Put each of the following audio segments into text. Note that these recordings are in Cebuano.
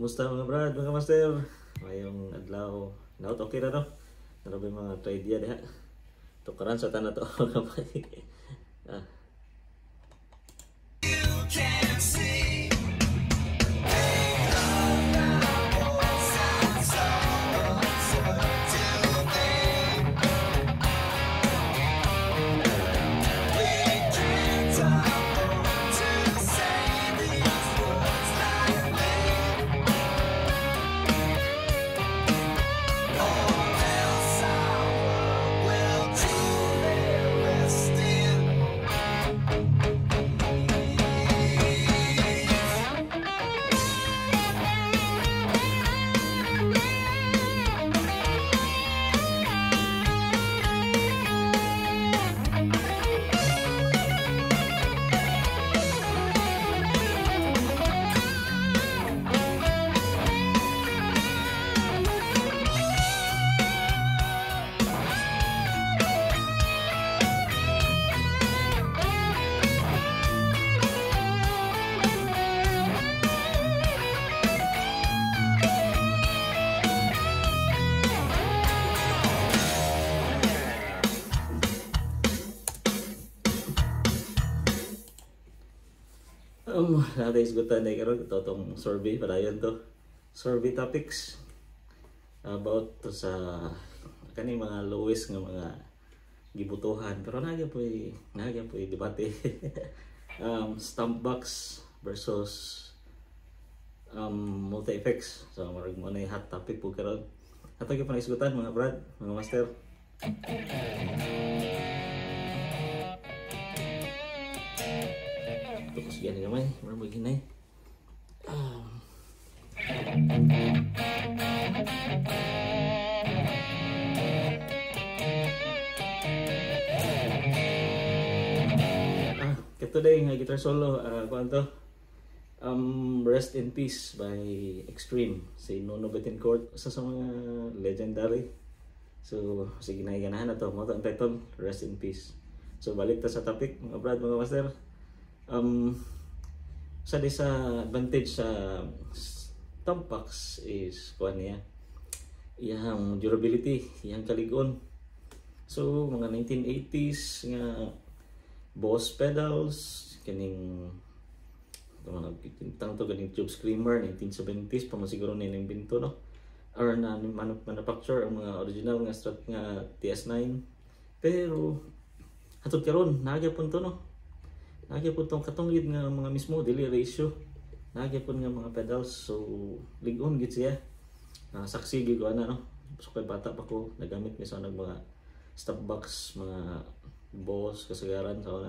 Kumusta, mga brad, mga master? Mayong adlaw. Naot okay ra, no? Naa ba mga idea diha? Tukaran sa tanan to gamay. Ah. Can't see. So uncertainty. We can't afford to say these words lightly, or else our world will truly rest in peace. Naa tay isgutan day karon ito tong survey, padayon to. Survey topics about to sa kani mga lowest nga mga gibutuhan, pero naa gyud po'y debate, stomp box versus multi effects. So murag mo na hot topic po karon. Ato gyud isgutan, mga brad, mga master. Tukos gani gamay, murag maghinay. Ah, today nga guitar solo, kuan to. Rest in Peace by Extreme. Si Nuno Bettencourt, isa sa mga legendary. So, sige na, ganahan na to. Mao to ang title, Rest in Peace. So, balik ta sa topic, mga brad, mga master. Sa disadvantage sa stomp box is kuan niya, iyang durability, iyang kaligon. So, mga 1980s nga Boss pedals, kaning mga tang to, ganing Tube Screamer, 1970s pa man siguro ni imbento, no, or na manufacture ang mga original nga Strat nga TS9. Pero hatod karon naa gyapon to, no, naa gyapon tong katong gid nga mga mismo, dili ratio, naa gyapon nga mga pedals. So lig-on gid siya. Saksi gid ko ana, no. So kay bata pa ko, nagamit mi sa nag mga stomp box, mga Boss kasagaran sa una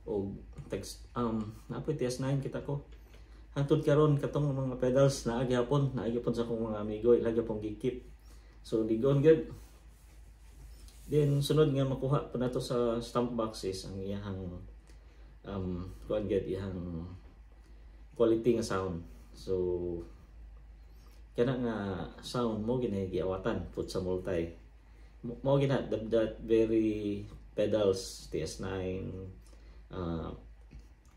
og text, naa poy TS9 kita ko. Hangtod karon katong mga pedals naa gyapon, naa gyapon sa akong mga amigo, ila gyapon gi-keep. So ligon gyud. Then sunod nga makuha pa nato sa stomp box is ang iyahang kuan gyud, iyahang quality nga sound. So kana nga sound mo gina giawatan pud sa multi mo gina that very pedals, TS9,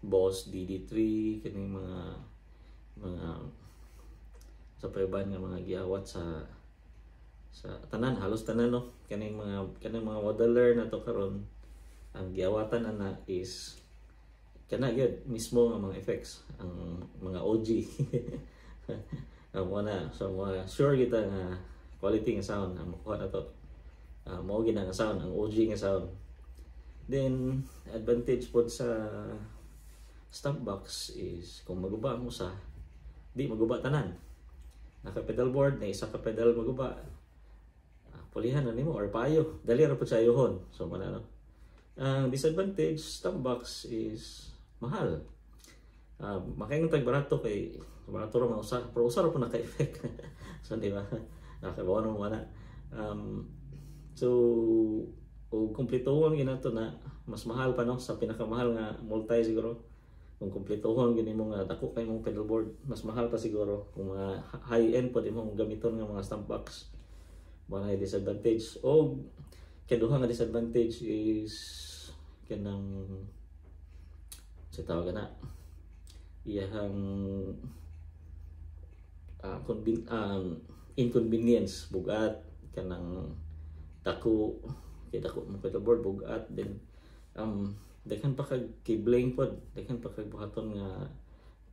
Boss DD3, kaning mga sa paiban nga mga giawat sa tanan, halos tanan, no, kaning mga modeler na to karon, ang giawatan ana is kana gyud mismo nga mga effects, ang mga OG ang mo na. So mga sure kita nga quality nga sound ang makuha na to, mao gina nga sound, ang OG nga sound. Then advantage pod sa stomp box is kung maguba mo sa, di maguba tanan. Naka pedal board na isa ka pedal maguba, pulihan na nimo or paayo, dali ra pud sa ayohon. So mana, no. Ang disadvantage stomp box is mahal. Makaingon tag barato kay barato ra man usa, pero usa ra pud naka-effect. So di ba, nakabawa mo na. So o kumpletohon ginato na mas mahal pa, no, sa pinakamahal nga multi siguro. Kung kumpletohon gini mo nga dako kay mong pedal board, mas mahal pa siguro kung mga high end pod imong gamiton nga mga stomp box. Mga disadvantage o kaduha nga disadvantage is kanang sa tawag na iyahang inconvenience, bugat, kanang dako kay dako mo pedalboard, bugat. Then daghan pa kag cabling pod, daghan pa kag buhaton nga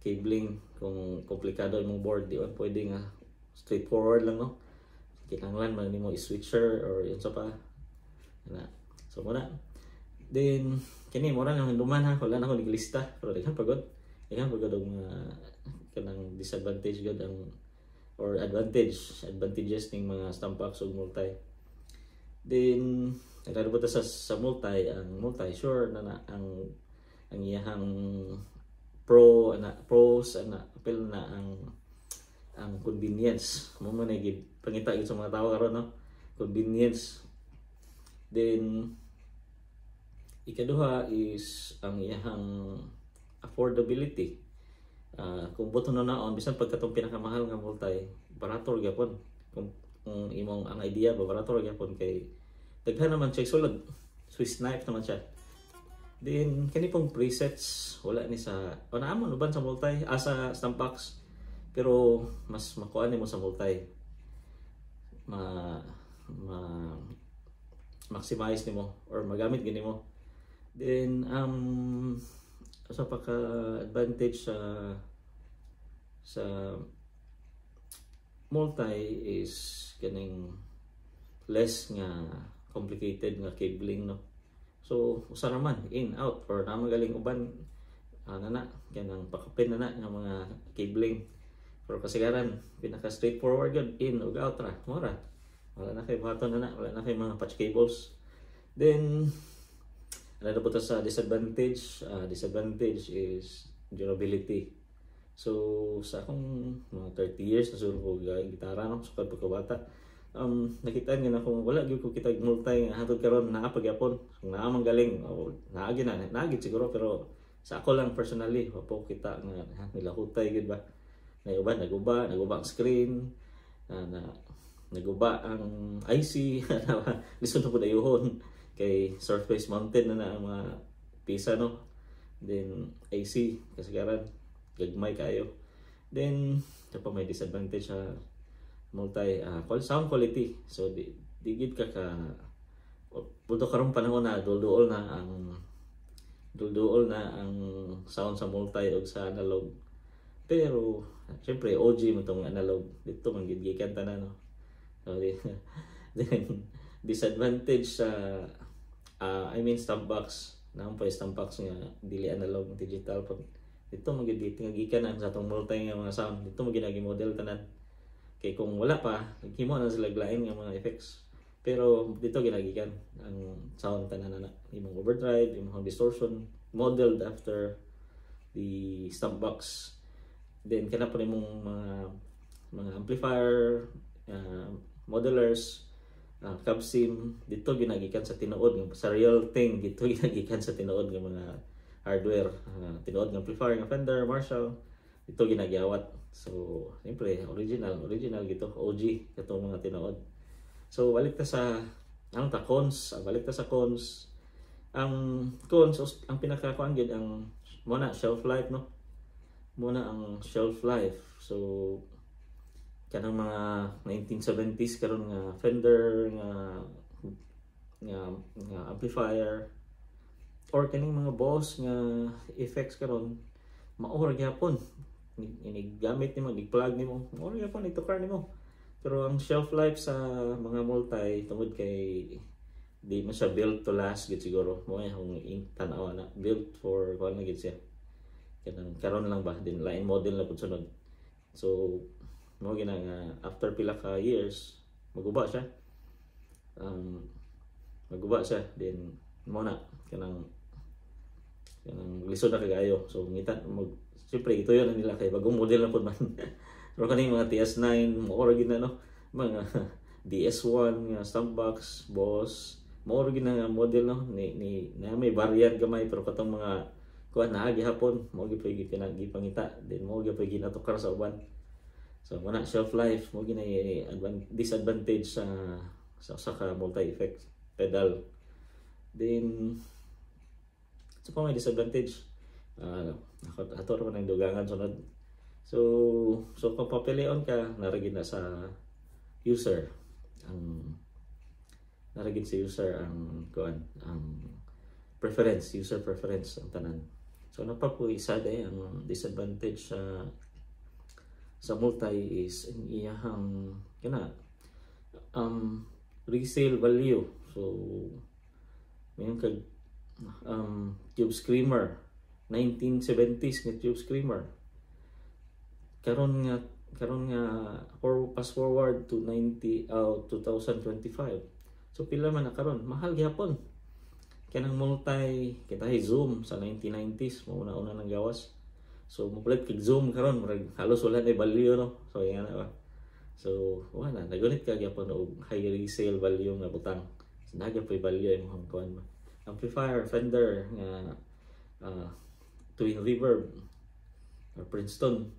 cabling kung komplikado imong board. Di man pwede nga straightforward lang, no? Kinahanglan man nimo i-switcher or yun sa pa na. So muna, then kini mura nang duman ha, wala na ako naglista, pero daghan pagod og mga kanang disadvantage gud ang or advantages ning mga stompbox ug multi. Then naglalabot ta sa multi. Ang multi, sure na, na ang iyahang pro ana, pros ana, apil na ang convenience. Mo man ay pangita gyud sa mga tao karon, no? Convenience. Then ikaduha is ang iyahang affordability. Kung buto na naon, bisan pagkatong pinakamahal nga multi, barato ra gyapon. Kung imong ang idea ba, barato ra gyapon kay daghan naman siya sulod. Swiss knife naman siya. Then kani pong presets, wala ni sa o naamon uban sa multi, sa stompbox, pero mas makuha nimo sa multi, ma ma maximize nimo or magamit gini mo. Then sa pagka advantage sa multi is kaning less nga complicated nga cabling, no? So usa raman, in, out, or na magaling uban na kanang pakapin na na nga mga cabling, pero kasigaran pinaka straightforward yun, in ug out ra mora. Wala na kay buhaton na na, wala na kay mga patch cables. Then ano na sa disadvantage? Disadvantage is durability. So sa akong mga 30 years na siguro ko gitara, no, sukad pagkabata, nakita nga na kung wala gyud ko kita multi nga hantod karon naa pa gyapon. Kung naa man galing o naa gyud na, naa gyud siguro, pero sa ako lang personally, wa po kita nga ha, nilahutay gyud ba na uban, naguba, naguba ang screen na, na naguba ang IC, lisod na pud ayuhon kay surface mounted na na ang mga pisa, no? Then AC, kasagaran gagmay kayo. Then ito pa, may disadvantage sa multi, sound quality. So di gid ka ka although karong panahon na dulduol na ang sound sa multi ug sa analog, pero syempre OG mo tong analog dito man gid gikan tanan, no? So, then disadvantage sa I mean stompbox na pa, stompbox nga dili analog, digital pa, dito man gid nga gikan ang sa atong multi nga mga sound, dito mo ginagi model tanan, kay kung wala pa, naghimo na sila lain nga mga effects, pero dito ginagikan ang sound tanan na imong overdrive, imong distortion, modeled after the stompbox. Then kana pa imong mga amplifier, modelers, cab sim, dito ginagikan sa tinuod, sa real thing. Dito ginagikan sa tinuod nga mga hardware, tinuod nga amplifier nga Fender, Marshall, dito ginagyawat. So siyempre original, original gito, OG katong mga tinuod. So balik ta sa ang ta cons, balik ta sa cons. Ang cons, ang pinaka kuan gid ang mo na shelf life, no? Mo na ang shelf life. So kanang mga 1970s karon nga Fender nga amplifier or kaning mga Boss nga effects karon, mao ra gyapon inig gamit nimo, inig plug nimo, mao ra gyapon itukar nimo. Pero ang shelf life sa mga multi, tungod kay di man siya built to last gid siguro mo, ay kung tan-aw na, built for kuan na gid siya, kanang karon lang ba din, lain model na pud sunod. So mo gina nga after pila ka years maguba siya, maguba siya. Then mo na kanang lisod na kagayo. So ngita mag siyempre ito yun na nila kay bagong model na pud man. Pero kaning mga TS9 mo ra gid na, no? Mga DS1 nga stompbox, Boss, mo ra gid na nga model, no? Ni na may variant gamay, pero katong mga kuan naa gihapon, mo gyud pud gipangita, then mo gyud pud ginatukar sa uban. So mo na shelf life, mo gina disadvantage sa usa ka multi-effect pedal. Then sa pa may disadvantage, ako ato ra man ang dugangan sunod. So kung papilion ka, naa ra gyud na sa user ang naa ra gyud sa user ang kuan, ang preference, user preference ang tanan. So naa pa poy isa diay, ang disadvantage sa multi is ang iyahang kana resale value. So mayon kag Tube Screamer, 1970s nga Tube Screamer, karon nga for fast forward to 90 2025, so pila man na karon? Mahal gyapon. Kanang multi kita Zoom sa 1990s mao una nang gawas. So mopalit kag Zoom karon, murag halos wala na value, no? So yan na ba. So wala na nagunit ka gyapon og high resale value nga butang. So naa poy value imong kuan ba. Amplifier Fender nga Twin Reverb or Princeton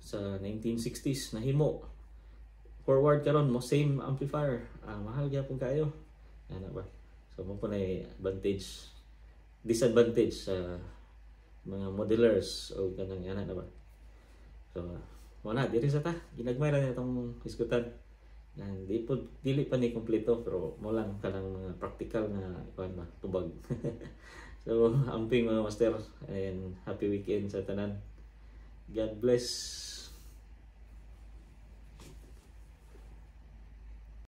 sa 1960s nahimo, forward karon mo same amplifier, mahal gyapon kayo, ana ba? So mao po na advantage, disadvantage sa mga modelers o kanang ana na ba. So mo na diri sa ta, ginagmay ra itong hisgutan. Nang di po, dili pa ni kompleto, pero mo lang kanang mga practical nga kuan ba, tubag. So amping, mga master, and happy weekend sa tanan. God bless.